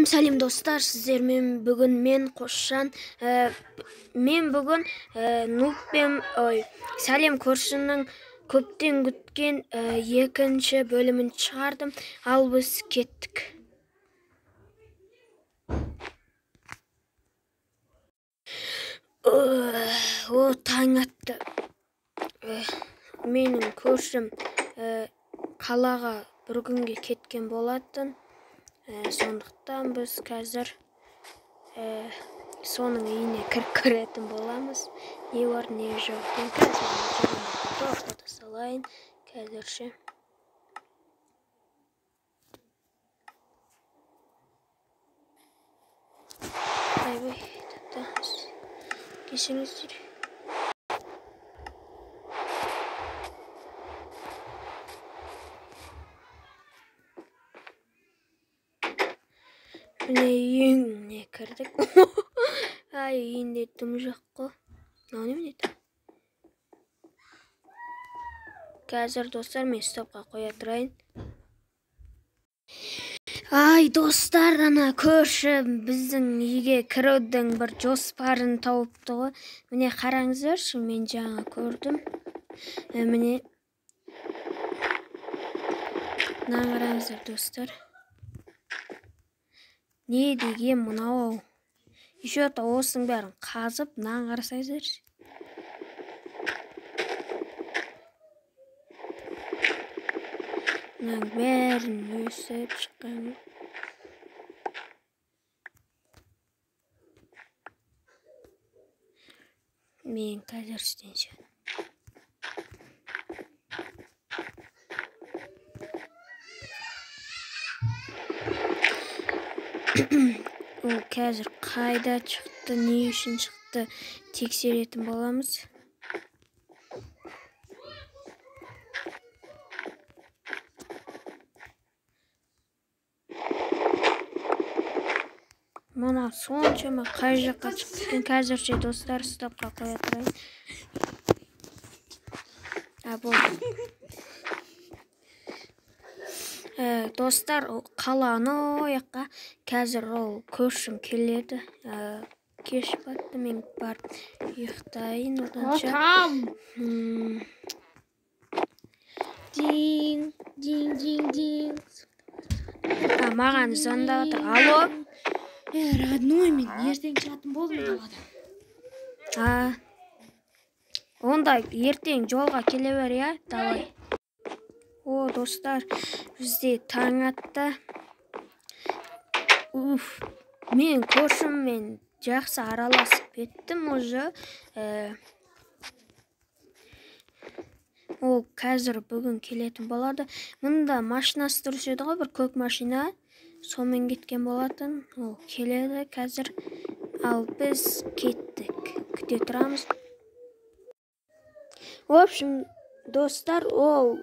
Сәлем достар, сіздермен бүгін мен Қосжан. Мен бүгін Нубпен, ой, сәлем көршінің көптен күткен екінші бөлімін шығардым. Ал біз кеттік. О, таң атты. Менің көршім қалаға бір күнге кеткен болатын. Сондықтан біз қазір соның үйіне кіріп көретін боламыз. Не бар, не жоқ. Мен қазір тоқтата салайын қазірше. Айбай, кешіріңіздер. Міне үйіне кірдік. Ай, үйінде дым жоқ қой. Мынау немене? Қазір достар, мен стопқа қоя тұрайын. Ай, достар, ана көрші біздің үйге кірудің бір жоспарын тауыпты ғой. Міне қараңыздаршы, мен жаңа көрдім. Міне мына қараңыздар, достар. Не деген мынау? Еще та осының бәрін қазып, мынаны қарасаңыздаршы. Мынаның бәрін өсіп шыққан. Мен қазір істейінші. Ол қазір қайда шықты, не үшін шықты тексеретін боламыз. Мына соншама қай жаққа шықты екен? Қазірше достар стопқа қоя тұрайын. А, болды. Достар, қаланы ояққа қазір ол көршім келеді. Кеш батты, мен барып ұйықтайын оданша. Дин, дин, дин, дин. Маған звондап отыр. Алло. Родной, мен ертең шығатын болдым далада. Онда ертең жолға келе бер, иә? Давай. О, достар, бізде таң атты. Уф, мен көршіммен жақсы араласып кеттім уже. Ол қазір бүгін келетін болады. Мұнда машинасы тұрыс еді ғой, бір көк машина. Сонымен кеткен болатын. Ол келеді қазір. Ал біз кеттік. Күте тұрамыз. В общем, достар, ол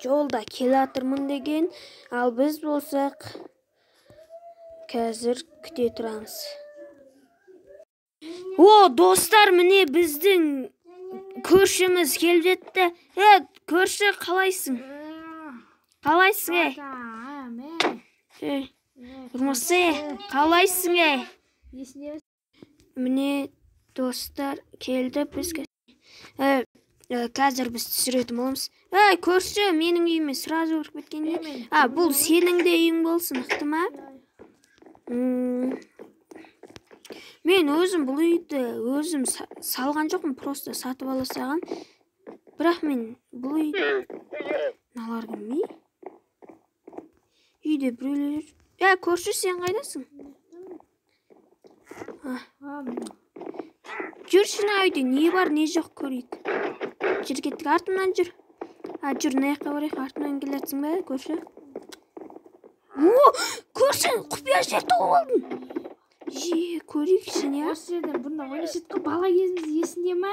жолда келатырмын деген, ал біз болсақ қазір күте тұрамыз. О, достар, міне біздің көршіміз келіп жетті. Көрші, қалайсың? Қалайсың, ей? Ұрмасы, қалайсың, ей? Міне, достар, келді. Біз қазір біз түсіретін боламыз. Ей, көрші, менің үйіме сразу кіріп кеткенде. А, бұл сенің де үйің болсын, ұқты ма? Мен өзім бұл үйді өзім салған жоқпын, просто сатып ала салғам. Бірақ мен бұл үй мыналар кім? Үйде біреулер. Көрші, сен қайдасың? Жүрші, мына үйде не бар, не жоқ көрейік. Жүр, кеттік, артымнан жүр. А, жүр, мына жаққа барайық, артымнан келе жатсың ба, көрші? О, көрші, құпия жер тауып алдым. Е, көрейікші, не? Осы жерден бұрында ойнаушы едік қой, бала кезіміз есінде ма?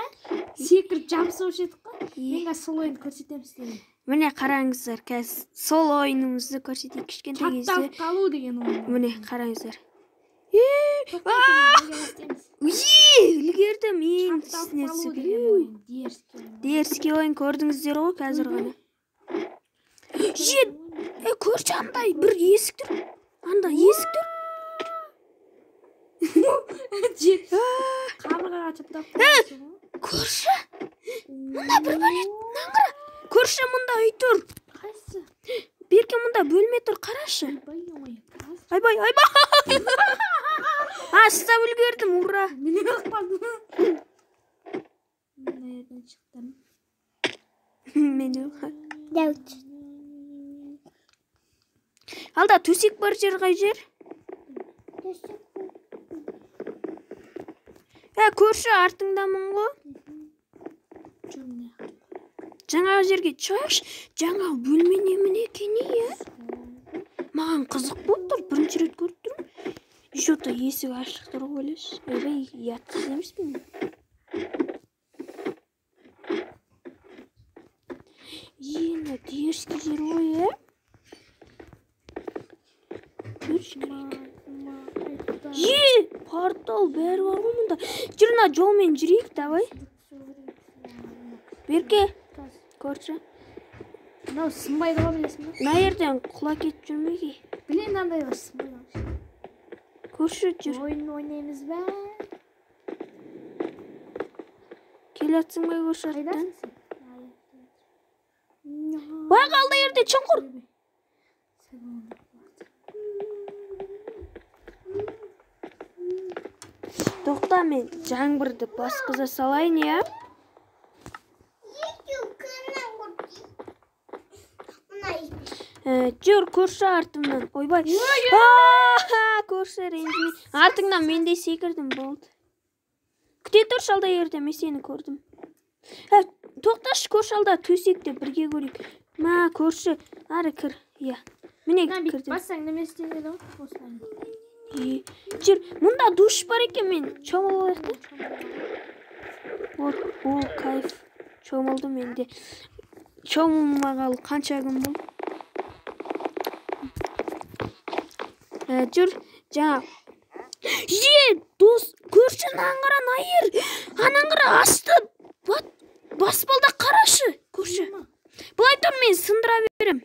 Секіріп жабысушы едік қой. Мен қазір сол ойынды көрсетемін сіздерге. Міне қараңыздар, қазір сол ойынымызды көрсетейік кішкентай кезде. Қапталып қалу деген ойын. Міне қараңыздар. Үлгердім, ең үстіне түсіп. Дерзкий ойын көрдіңіздер ғой қазір ғана. Көрші, андай бір есік тұр. Анда есік тұр. Жер қабырғаға чаптап қоясың ғой. Көрші, мында бір бөлме, мынаны қара. Көрші, мында үй тұр. Қайсысы? Берке, мында бөлме тұр, қарашы. Ойбай, ой, қазір. Айбай, айбай. Астап үлгердім, ура. Мен өліп қалдым. Мына жерден шықтым. Мен өліп. Дәуіт. Алда төсек бар жер қай жер? Төсек. Ә, көрші, артыңдамын ғой. Жүр мына. Жаңағы жерге шығайықшы. Жаңағы бөлме немене екен, иә? Маған қызық болып тұр, бірінші рет көріп тұрмын. Еще то есік ашық тұр ғой, ойлашы. Ойбай, ұятсыз емеспін мен. Е, мына дерзкий жер ғой, иә? Көрші, кірейік. Е, портал бәрі бар ғой мұнда. Жүр, мына жолмен жүрейік, давай. Берке, көрші. Мынау сынбайды ғой, білесің бе? Мына жерден құлап кетіп жүрмеге. Білемін, мынандай бар, сынбайды ғой. Көрші, жүр. Ойын ойнаймыз ба? Келе жатсың ба көрші арттан? Қайдасың сен? Бақ, алда жерде чұңқыр. Тоқта, мен жаңбырды басқыза салайын, иә? Екеу күннен көрді. Мына екі. Жүр, көрші, артымнан. Ойбай. Көрші, ренжіме. Артыңнан мен де секірдім, болды. Күте тұршы, алда жерде, мен сені көрдім. Ә, тоқташы, көрші, алда төсекте бірге көрейік. Мә, көрші, ары кір. Иә. Міне Мына бүйтіп кірдім. бассаң неме істеледі ғой? Осылай. Е, жүр, мұнда душ бар екен, мен шомылып алайық та. Вот, о, кайф. Шомылдым енді. Шомылмағалы қанша күн болды. Жүр, жаңа. Е, дос, көрші, мынаны қара, Найыр. Ананы қара, асты. Баспалдақ қарашы, көрші. Былай тұр, мен сындыра берем.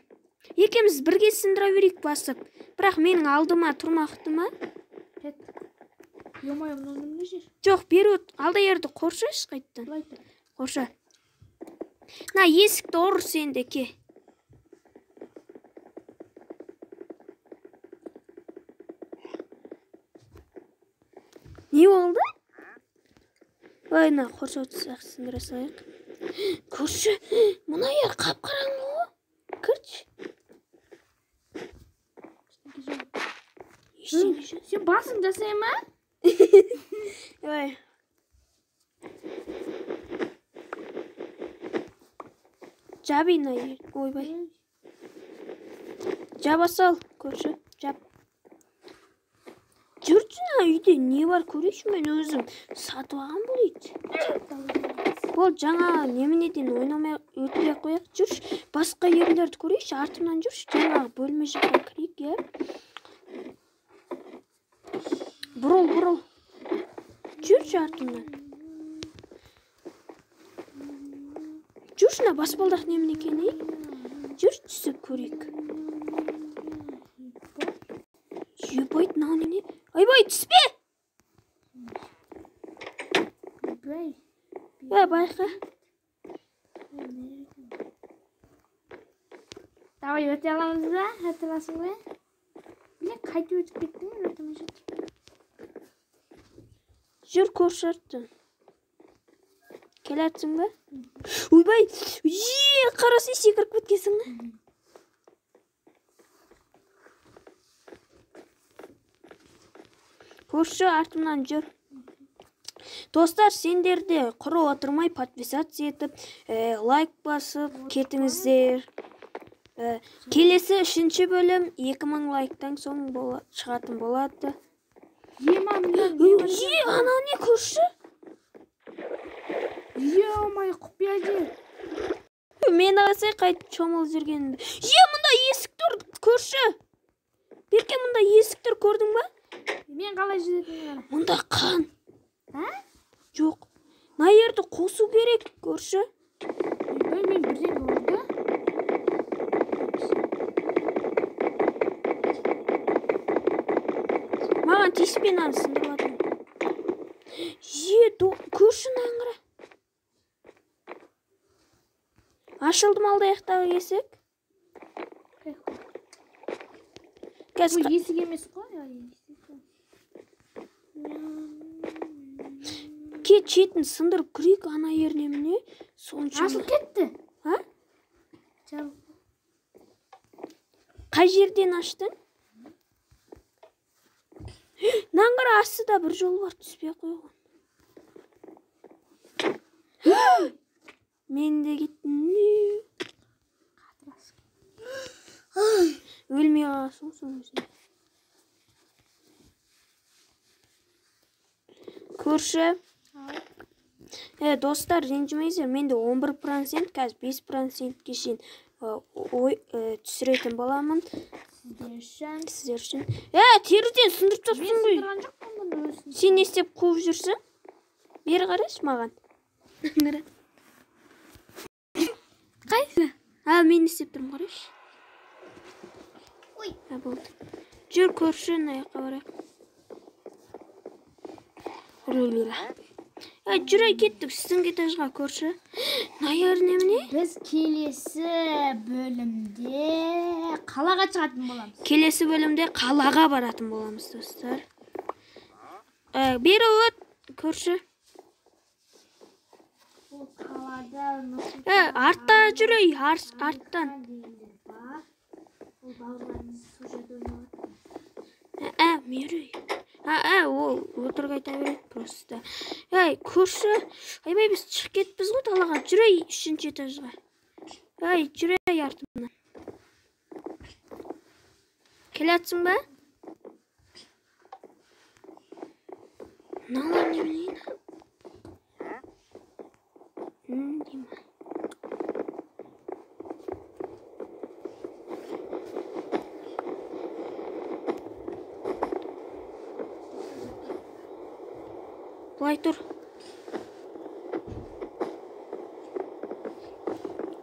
Екеуміз бірге сындыра берейік басып. Бірақ менің алдыма тұрмақты ма? Кет. Ё-моё, мынау немене жер? Жоқ, бері өт. Алда жерді қоршашы қайттан. Былай тұр. Қорша. Мына есікті ұр сен де, ке. Не болды? Ой, мына қоршауды сындыра салайық. Көрші, мына жер қап-қараңғы ғой. Кірші. Ештеңе жоқ. Сен басың жасай ма? Ой. Жаб мына жер. Ойбай. Жаба сал, көрші. Жап. Жүрші, мына үйде не бар көрейінші, мен өзім сатып алған бұл үйді. Бол, жаңа неменеден ойнамай өтпей ақ қояйық. Жүрші, басқа жерлерді көрейікші, артымнан жүрші, жаңағы бөлме жаққа кірейік, иә. Бұрыл, бұрыл. Жүрші артымнан. Жүрші, мына баспалдақ немене екен, ей? Жүрші, түсіп көрейік. Ебать, мынау немене? Ойбай, түспе! Ойбай. Ә, байқа. Давай, өте аламыз ба? Өте аласың ба? Біле, қайтып өтіп кеттің, өте алмай жатыр. Жүр, көрші арттан. Келе жатсың ба? Ойбай, е, қарасай, секіріп кеткенсің ғой. Көрші, артымнан жүр. Достар, сендер де құры отырмай подписаться етіп, лайк басып кетіңіздер. Келесі үшінші бөлім 2000 лайктан соң шығатын болады. Ема, мына не бар? Е, анау не, көрші? Ё-моё, құпия жер. Мен алсай қайтып шомылып жүргенімді. Е, мұнда есік тұр, көрші. Берке, мұнда есік тұр, көрдің ба? Мен қалай жүретінімді қара. Мұнда қан. А? Жоқ. Мына жерді қосу керек, көрші. Ойбай, мен бірдеңе ұрды. Маған тиіспе, мынаны сындырып жатырмын. Е, көрші, мынаны қара. Ашылды ма алды аяқтағы есік? Бұл есік емес қой. Кет, шетін сындырып кірейік ана жеріне міне. Сонша. Ашылып кетті. А? Қай жерден аштың? Мынаны қара, астыда бір жол бар, түспей қойған. Мен де кеттім. Өлмей қаласың соның өзінде. Көрші. Достар, ренжімеңіздер, менде 11%, қазір 5%-ке шейін түсіретін боламын. Сіздер үшін. Теріден сындырып тастапсың ғой. Сен не істеп қуып жүрсің? Бері қарашы маған. Қайсы? Мен не істеп тұрмын, қарашы. Болды. Жүр, көрші, мына жаққа барайық. Жүре кеттік үстіңгі этажға, көрші. Мына жер немене? Біз келесі бөлімде қалаға шығатын боламыз. Келесі бөлімде қалаға баратын боламыз, достар. Бері өт, көрші. Ол қалада артта жүрей, арттан. Ол бауырларымыз сол жерде ойнап жатыр. Мерей. Ол өтірік айта береді просто. Ей, көрші, айбай, біз шығып кетіппіз ғой далаға. Жүрей үшінші этажға. Ей, жүрей артымнан. Келатсың ба? Мыналар не білейін? Деймін. Былай тұр.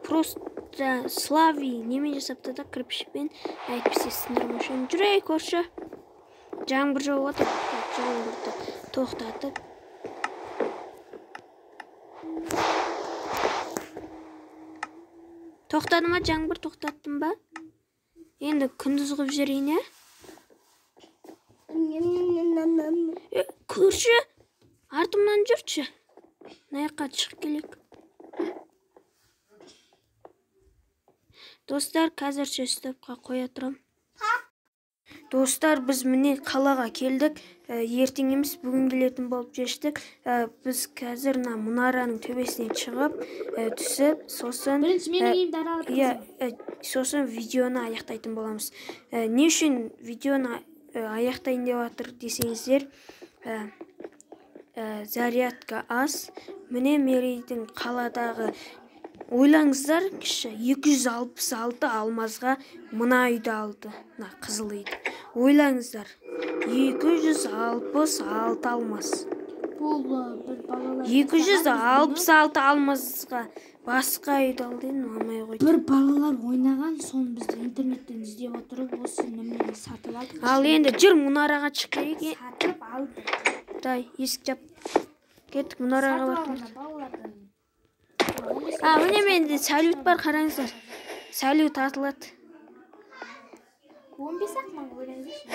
Просто Слави немен жасапты да, кірпішпен, әйтпесе сындырмаушы едім. Жүрей, көрші. Жаңбыр жауып жатыр. Жаңбырды тоқтатып. Тоқтады ма жаңбыр, тоқтаттым ба? Енді күндіз қылып жіберейін, ә? Көрші, артымнан жүрші. Мына жаққа шығып келейік. Достар, қазірше стопқа қоя тұрам. Достар, біз міне қалаға келдік. Ертең емес, бүгін келетін болып шештік. Біз қазір мына мұнараның төбесіне шығып, түсіп, сосын бірінші менің үйімді аралап иә, сосын видеоны аяқтайтын боламыз. Не үшін видеоны аяқтайын деп жатыр десеңіздер, зарядка аз. Міне Мерейдің қаладағы, ойлаңыздар, кіші 266 алмазға мына үйді алды, мына қызыл үйді. Ойлаңыздар, 266 алмаз. Бұл бір балалар. 266 алмазға басқа үйді алды, енді алмай қойды. Бір балалар ойнаған, соны біз интернеттен іздеп отырып, осы неменені сатып алдық. Ал енді жүр, мұнараға шығып келейік. Сатып алдық. Дай, есік жап. Кеттік, мұнараға барып. Балалардан. Міне менде салют бар, қараңыздар. Салют атылады. 15 ақ мың ойлаңыздаршы.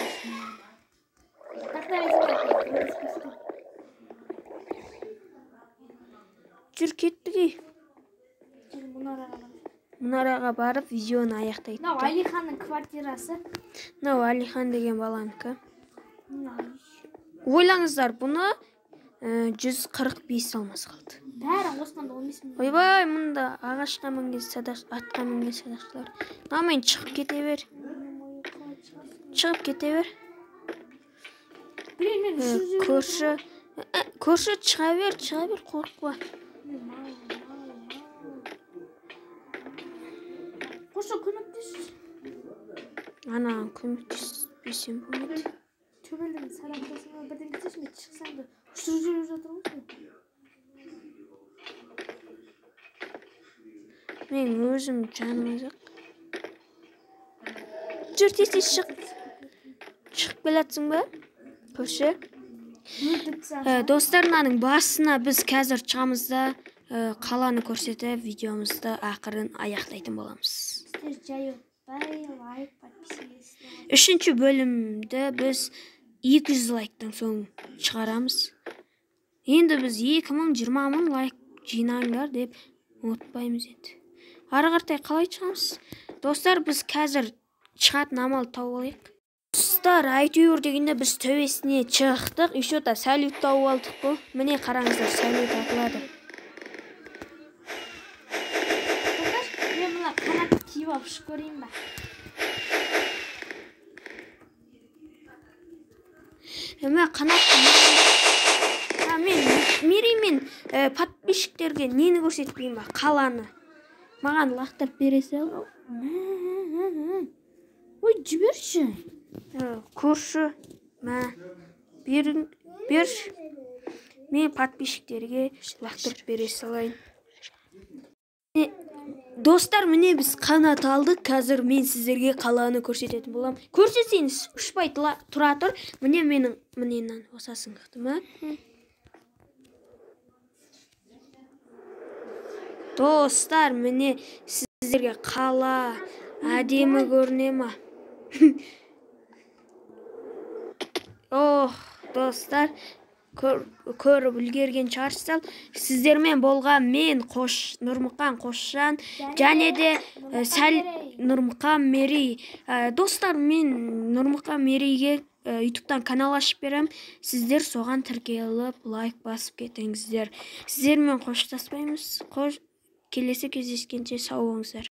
Жүр, кеттік ей. Мұнараға барып видеоны аяқтайтын. Мынау Алиханның квартирасы. Мынау Алихан деген баланікі. Ойлаңыздар, бұны 145 алмаз қалды. Бәрі қосқанда 15 мың. Ойбай, мұнда ағашқа мінген садақ, атқа мінген садақшылар. Мынамен шығып кете бер. Шығып кете бер. Көрші, көрші, шыға бер, шыға бер, қорықпа. Көрші, көмектесші. Ана, көмектеспесем болмайды. Төбелдің садақтасына бірден кетесің бе, шықсаң да ұшырып жіберіп жатыр ғой. Мен өзім жаным азық. Жүр, тез тез шық. Шығып келатсың ба? Көрші. Достар, мынаның басына біз қазір шығамыз да, қаланы көрсетіп, видеомызды ақырын аяқтайтын боламыз. Сіздер жай ұмытпай лайк, подписывайтесь. Үшінші бөлімді біз 200 лайктан соң шығарамыз. Енді біз 2000, 20 мың лайк жинаңдар деп ұмытпаймыз енді. Ары қаратай қалай шығамыз? Достар, біз қазір шығатын амал тауып алайық. Достар, әйтеуір дегенде біз төбесіне шықтық. Еще да салют тауып алдық қой. Міне қараңыздар, салют атылады. Мен мына қанат киіп алып ұшып көрейін ба? Мә, қанат. Мен Мереймен подписчиктерге нені көрсетпеймін ба? Қаланы. Маған лақтырып бере сал. Ой, жіберші. Көрші, мә, берші. Мен подписчиктерге лақтырып бере салайын. Достар, міне біз қанат алдық. Қазір мен сіздерге қаланы көрсететін боламын. Көрсетсеңіз, ұшпай тұра тұр. Міне менің, міне мынаны қосасың, ұқты ма? Достар, міне сіздерге қала әдемі көріне ма? Ох, достар, көріп үлгерген шығарсыздар. Сіздермен болған мен Нұрмұқан Қосжан және де сәл Нұрмұқан Мерей. Достар, мен Нұрмұқан Мерейге YouTube'тан канал ашып беремін. Сіздер соған тіркеліп, лайк басып кетіңіздер. Сіздермен қоштаспаймыз. Қош, келесі кездескенше сау болыңыздар.